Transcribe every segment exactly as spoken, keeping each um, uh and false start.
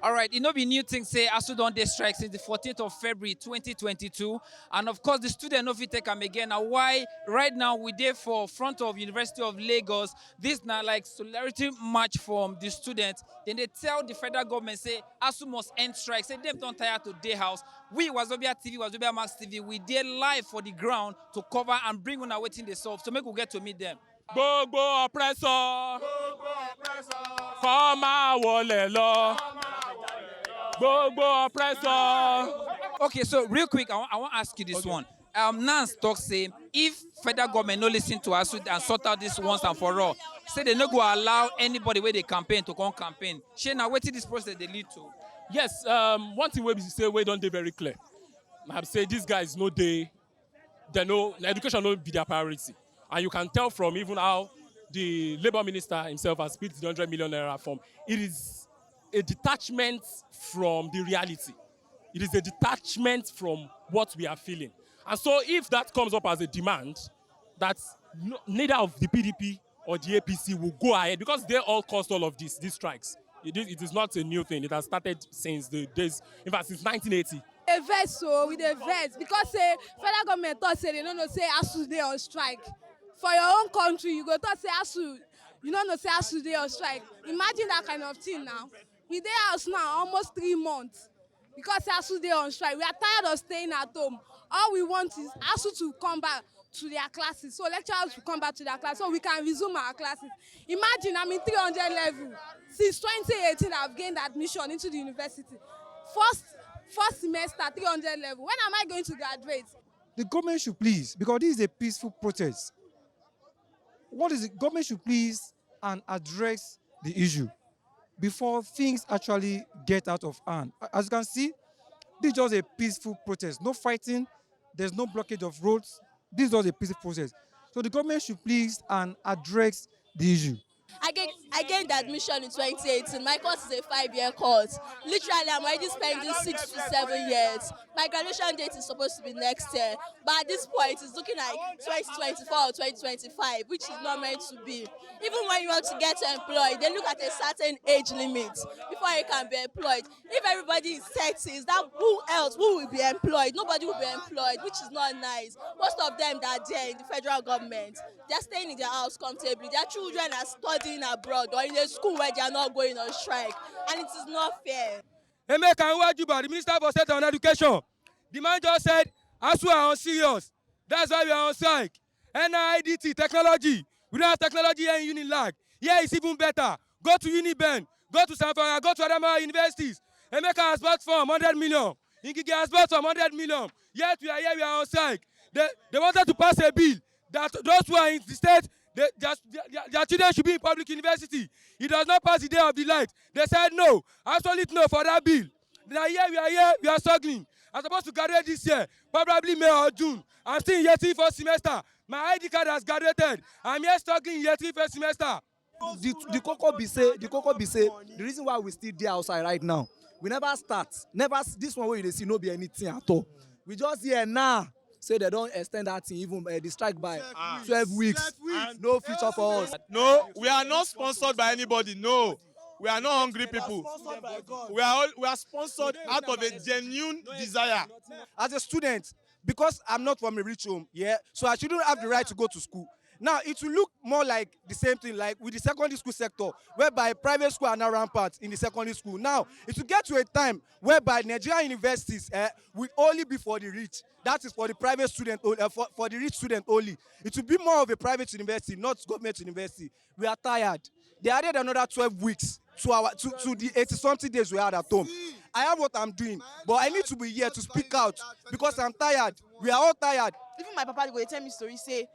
All right, e no be new thing say ASUU don dey strike since the fourteenth of February twenty twenty-two, and of course the student no fit take am again. Na why right now we dey for front of University of Lagos. This na like solidarity march from the students. Then they tell the federal government say ASUU must end strike. Say dem don tire to dey house. We Wazobia T V, Wazobia Max T V, we dey live for the ground to cover and bring una wetin dey solve. So make we get to meet them. Gbogbo oppressor. Kọ́ máa wọlé lọ. Gbogbo oppressor. Okay, so real quick, I wan, I wan ask you this one. Um, Nance talk say if federal government no listen to ASUU and sort out this once and for all, say they no go allow anybody wey dey campaign to come campaign. Shey na wetin this process dey lead to? Yes, um, one thing wey be say wey don dey very clear. Na be say these guys no dey, they no, education no be their priority. And you can tell from even how the Labour Minister himself has picked the hundred million naira form. It is a detachment from the reality. It is a detachment from what we are feeling. And so if that comes up as a demand, that no, neither of the P D P or the A P C will go ahead, because they all caused all of this, these strikes. It is, it is not a new thing. It has started since the days, in fact, since nineteen eighty. Dey vex o, we dey vex because say federal government talk say they no know say ASUU dey on strike. For your own country, you go talk say ASUU, you no know say ASUU dey on strike. Imagine that kind of thing now. We dey house now almost three months because say ASUU dey on strike. We are tired of staying at home. All we want is ASUU to come back to their classes. So lecturers will come back to their class so we can resume our classes. Imagine I'm in three hundred level. Since twenty eighteen, I've gained admission into the university. First, first semester, three hundred level. When am I going to graduate? The government should please, because this is a peaceful protest. What is the government should please and address the issue before things actually get out of hand. A- As you can see, this is just a peaceful protest. No fighting, there's no blockage of roads. This is just a peaceful protest. So the government should please and address the issue. I gained, I gained admission in twenty eighteen. My course is a five-year course. Literally, I'm already spending six to seven years. My graduation date is supposed to be next year. But at this point, it's looking like twenty twenty-four or twenty twenty-five, which is not meant to be. Even when you want to get employed, they look at a certain age limit before you can be employed. If everybody is thirty, is that who else, who will be employed? Nobody will be employed, which is not nice. Most of them that are there in the federal government, they're staying in their house comfortably. Their children are studying abroad or in a school where they are not going on strike, and it is not fair. Emeka Nwadiuba, the Minister for State and Education, the man just said, "ASUU are unserious. That's why we are on strike." N I D T technology. We don't have technology here in Unilag. Here is even better. Go to Uniben, go to Zamfara, go to Adamawa universities. Emeka has bought from hundred million. Ngige has bought from hundred million. Yet we are here, we are on strike. They, they wanted to pass a bill that those who are in the state, they, their, their, their children should be in public university. It does not pass the day of the light. They said no. Absolute no for that bill. Now here we are here, we are struggling. I'm supposed to graduate this year, probably May or June. I'm still in year three first semester. My I D card has graduated. I'm here struggling in year three first semester. The, the koko be say, the koko be say, the reason why we still dey outside right now, we never start. Never s- this one wey you dey see no be anything at all. We just here now say they don extend that thing, even uh, the strike by twelve weeks. No future for us. No, we are not sponsored by anybody. No, we are not hungry people. We are all, we are sponsored out of a genuine desire. As a student, because I'm not from a rich home, yeah, so I shouldn't have the right to go to school. Now it will look more like the same thing, like with the secondary school sector, whereby private school are now rampant in the secondary school. Now it will get to a time whereby Nigerian universities eh, will only be for the rich. That is for the private student, o- uh, for, for the rich student only. It will be more of a private university, not government university. We are tired. They added another twelve weeks to our to, to the eighty something days we had at home. I have what I'm doing, but I need to be here to speak out because I'm tired. We are all tired. Even my papa dey go dey tell me story say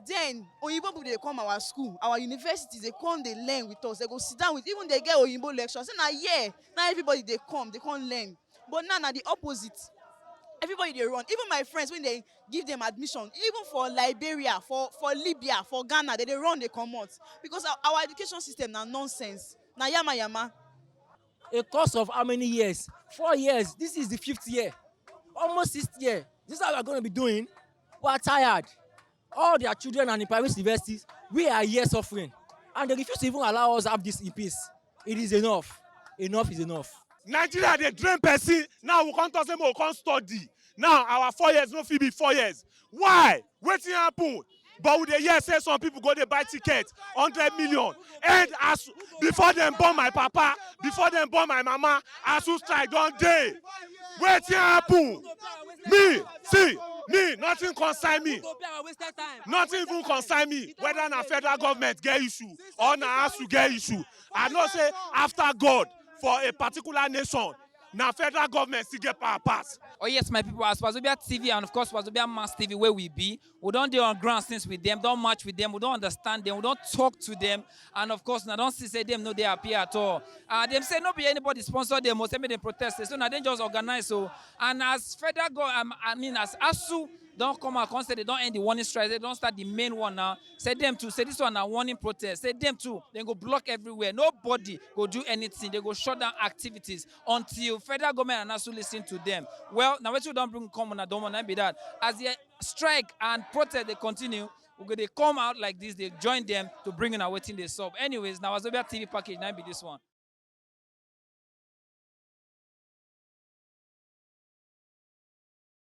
then oyibo people dey come our school, our universities dey come dey learn with us, they go sit down with, even they get oyibo lecture, say na here na everybody dey come dey come learn. But now na the opposite. Everybody dey run. Even my friends, when they give them admission, even for Liberia, for for Libya, for Ghana, they dey run dey comot because our, our education system na nonsense, na yama yama. A course of how many years? Four years. This is the fifth year. Almost sixth year. This is how we are going to be doing. We are tired. All their children are in private universities. We are here suffering. And they refuse to even allow us have this in peace. It is enough. Enough is enough. Nigeria dey drain person. Now we come talk say make we come study. Now our four years no fit be four years. Why? Wetin happen? But we dey hear say some people go dey buy ticket hundred million. And as before dem born my papa, before dem born my mama, ASUU strike don dey. Wetin happen? Me, see, me, nothing concern me. Nothing even concern me whether na federal government get issue or na ASUU get issue. I know say after God, for a particular nation, na federal government still get power pass. Oh yes, my people, as Wazobia T V and of course Wazobia Mass T V where we be, we don't dey on ground since with them, don't match with them, we don't understand them, we don't talk to them, and of course, I don't see say them no they appear at all. Uh, them say no be anybody sponsor them or say make them protest, so now they just organize. So and as federal go, um, I mean as ASUU don't come out, come say they don't end the warning strike, they don't start the main one now. Say them too, say this one a warning protest. Say them too, they go block everywhere. Nobody go do anything. They go shut down activities until federal government and ASUU listen to them. Well, now what you don't bring come on, I don't want to be that. As the strike and protest they continue, we go they come out like this. They join them to bring in our waiting they solve. Anyways, now Wazobia T V package now be this one.